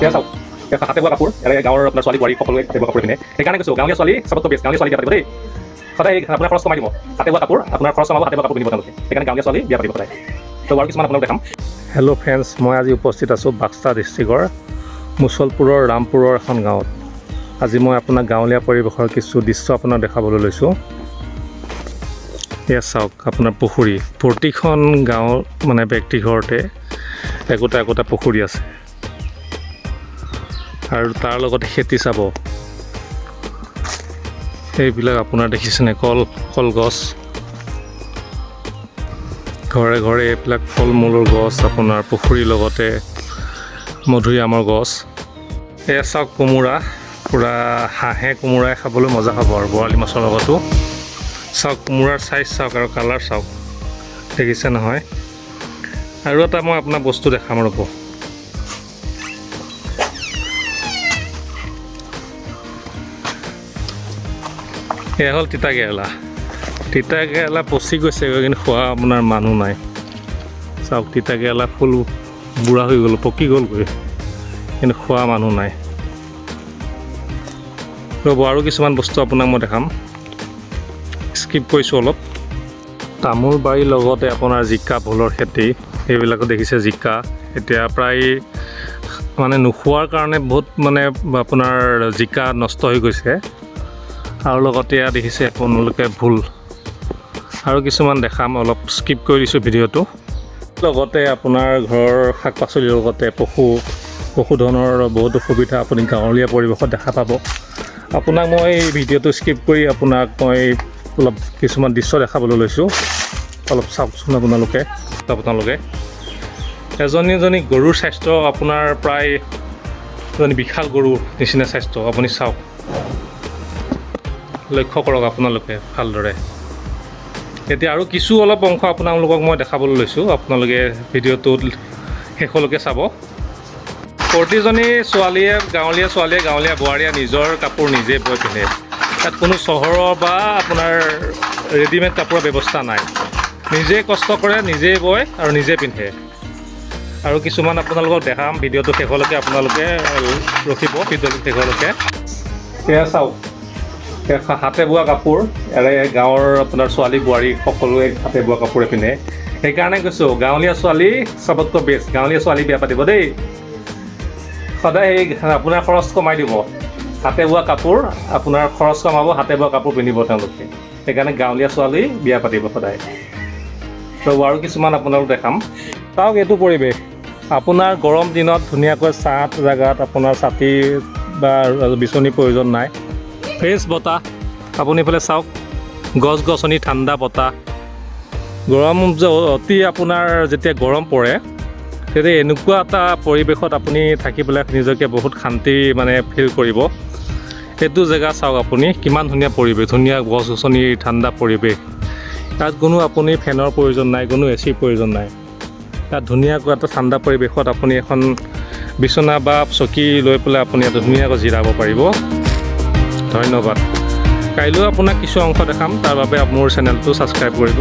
এয়া চাওক, এয়া হাতে বোৱা কাপোৰ। ইয়াৰে গাঁৱৰ আপোনাৰ ছোৱালী বোৱাৰী সকলোৱে হাতে বোৱা কাপোৰ পিন্ধে। সেইকাৰণে কৈছোঁ, গাঁৱলীয়া ছোৱালী চবতকৈ বেষ্ট। গাঁৱলীয়া ছোৱালী বিয়া পাতিব দেই সদায়। আপোনাৰ খৰচ কমাই দিব। হাতে বোৱা কাপোৰ, আপোনাৰ খৰচ কমাব, হাতে বোৱা কাপোৰ পিন্ধিব তেওঁলোকে। সেইকাৰণে গাঁৱলীয়া ছোৱালী বিয়া পাতিব সদায়। তো আৰু কিছুমান আপোনালোক দেখাম। হেল্ল' ফ্ৰেণ্ডছ, মই আজি উপস্থিত আছোঁ বাক্সা ডিষ্ট্ৰিক্টৰ মুছলপুৰৰ ৰামপুৰৰ এখন গাঁৱত। আজি মই আপোনাক গাঁৱলীয়া পৰিৱেশৰ কিছু দৃশ্য আপোনাক দেখাবলৈ লৈছোঁ। এয়া চাওক আপোনাৰ পুখুৰী। প্ৰতিখন গাঁৱৰ মানে ব্যক্তি ঘৰতে একোটা একোটা পুখুৰী আছে আৰু তাৰ লগতে খেতি চাব। সেইবিলাক আপোনাৰ দেখিছেনে, কলগছ, ঘৰে ঘৰে এইবিলাক ফল মূলৰ গছ, আপোনাৰ পুখুৰীৰ লগতে মধুৰিআমৰ গছ। এয়া চাওক কোমোৰা, পূৰা হাঁহে কোমোৰাই খাবলৈ মজা হ'ব আৰু বৰালি মাছৰ লগতো। চাওক কোমোৰাৰ চাইজ চাওক আৰু কালাৰ চাওক, দেখিছে নহয়? আৰু এটা মই আপোনাক বস্তু দেখাম, ৰ'ব। এয়া হ'ল তিতা কেৰেলা। তিতা কেৰেলা পচি গৈছেগৈ, কিন্তু খোৱা আপোনাৰ মানুহ নাই। চাওক, তিতা কেৰেলা ফুল বুঢ়া হৈ গ'ল, পকি গ'লগৈ, কিন্তু খোৱা মানুহ নাই। ৰ'ব, আৰু কিছুমান বস্তু আপোনাক মই দেখাম, স্কিপ কৰিছোঁ অলপ। তামোল বাৰীৰ লগতে আপোনাৰ জিকা ভোলৰ খেতি, সেইবিলাকো দেখিছে। জিকা এতিয়া প্ৰায় মানে নোখোৱাৰ কাৰণে বহুত মানে আপোনাৰ জিকা নষ্ট হৈ গৈছে। আৰু লগতে এয়া দেখিছে আপোনালোকে ভোল। আৰু কিছুমান দেখাম, অলপ স্কিপ কৰি দিছোঁ ভিডিঅ'টো। লগতে আপোনাৰ ঘৰৰ শাক পাচলিৰ লগতে পশুধনৰ বহুতো সুবিধা আপুনি গাঁৱলীয়া পৰিৱেশত দেখা পাব। আপোনাক মই ভিডিঅ'টো স্কিপ কৰি আপোনাক মই অলপ কিছুমান দৃশ্য দেখাবলৈ লৈছোঁ। অলপ চাওকচোন আপোনালোকে। এজনী এজনী গৰুৰ স্বাস্থ্য আপোনাৰ প্ৰায় এজনী বিশাল গৰুৰ নিচিনা স্বাস্থ্য। আপুনি চাওক, লক্ষ্য কৰক আপোনালোকে ভালদৰে। এতিয়া আৰু কিছু অলপ অংশ আপোনালোকক মই দেখাবলৈ লৈছোঁ, আপোনালোকে ভিডিঅ'টো শেষলৈকে চাব। প্ৰতিজনী ছোৱালীয়ে, গাঁৱলীয়া ছোৱালীয়ে, গাঁৱলীয়া বোৱাৰীয়ে নিজৰ কাপোৰ নিজে বৈ পিন্ধে। তাত কোনো চহৰৰ বা আপোনাৰ ৰেডিমেড কাপোৰৰ ব্যৱস্থা নাই। নিজে কষ্ট কৰে, নিজেই বয় আৰু নিজে পিন্ধে। আৰু কিছুমান আপোনালোকক দেখাম, ভিডিঅ'টো শেষলৈকে আপোনালোকে ৰখিব, ভিডিঅ'টো শেষলৈকে। এয়া চাওক, এয়া হাতে বোৱা কাপোৰ। ইয়াৰে গাঁৱৰ আপোনাৰ ছোৱালী বোৱাৰী সকলোৱে হাতে বোৱা কাপোৰে পিন্ধে। সেইকাৰণে কৈছোঁ, গাঁৱলীয়া ছোৱালী চবতকৈ বেষ্ট। গাঁৱলীয়া ছোৱালী বিয়া পাতিব দেই সদায়। সেই আপোনাৰ খৰচ কমাই দিব। হাতে বোৱা কাপোৰ আপোনাৰ খৰচ কমাব, হাতে বোৱা কাপোৰ পিন্ধিব তেওঁলোকে। সেইকাৰণে গাঁৱলীয়া ছোৱালী বিয়া পাতিব সদায়। তো আৰু কিছুমান আপোনালোক দেখাম। চাওক এইটো পৰিৱেশ। আপোনাৰ গৰম দিনত ধুনীয়াকৈ ছাঁ জেগাত আপোনাৰ ছাতি বা বিচনীৰ প্ৰয়োজন নাই। ফ্ৰেছ বতাহ। আপুনি এইফালে চাওক, গছ গছনি, ঠাণ্ডা বতাহ। গৰম যে অতি আপোনাৰ যেতিয়া গৰম পৰে, তেতিয়া এনেকুৱা এটা পৰিৱেশত আপুনি থাকি পেলাই নিজকে বহুত শান্তি মানে ফিল কৰিব। এইটো জেগা চাওক আপুনি, কিমান ধুনীয়া পৰিৱেশ, ধুনীয়া গছ গছনি, ঠাণ্ডা পৰিৱেশ। তাত কোনো আপুনি ফেনৰ প্ৰয়োজন নাই, কোনো এ চিৰ প্ৰয়োজন নাই। তাত ধুনীয়াকৈ এটা ঠাণ্ডা পৰিৱেশত আপুনি এখন বিচনা বা চকী লৈ পেলাই আপুনি ইয়াত ধুনীয়াকৈ জিৰাব পাৰিব। ধন্যবাদ। কাইলৈও আপোনাক কিছু অংশ দেখাম, তাৰ বাবে মোৰ চেনেলটো ছাবস্ক্ৰাইব কৰিব।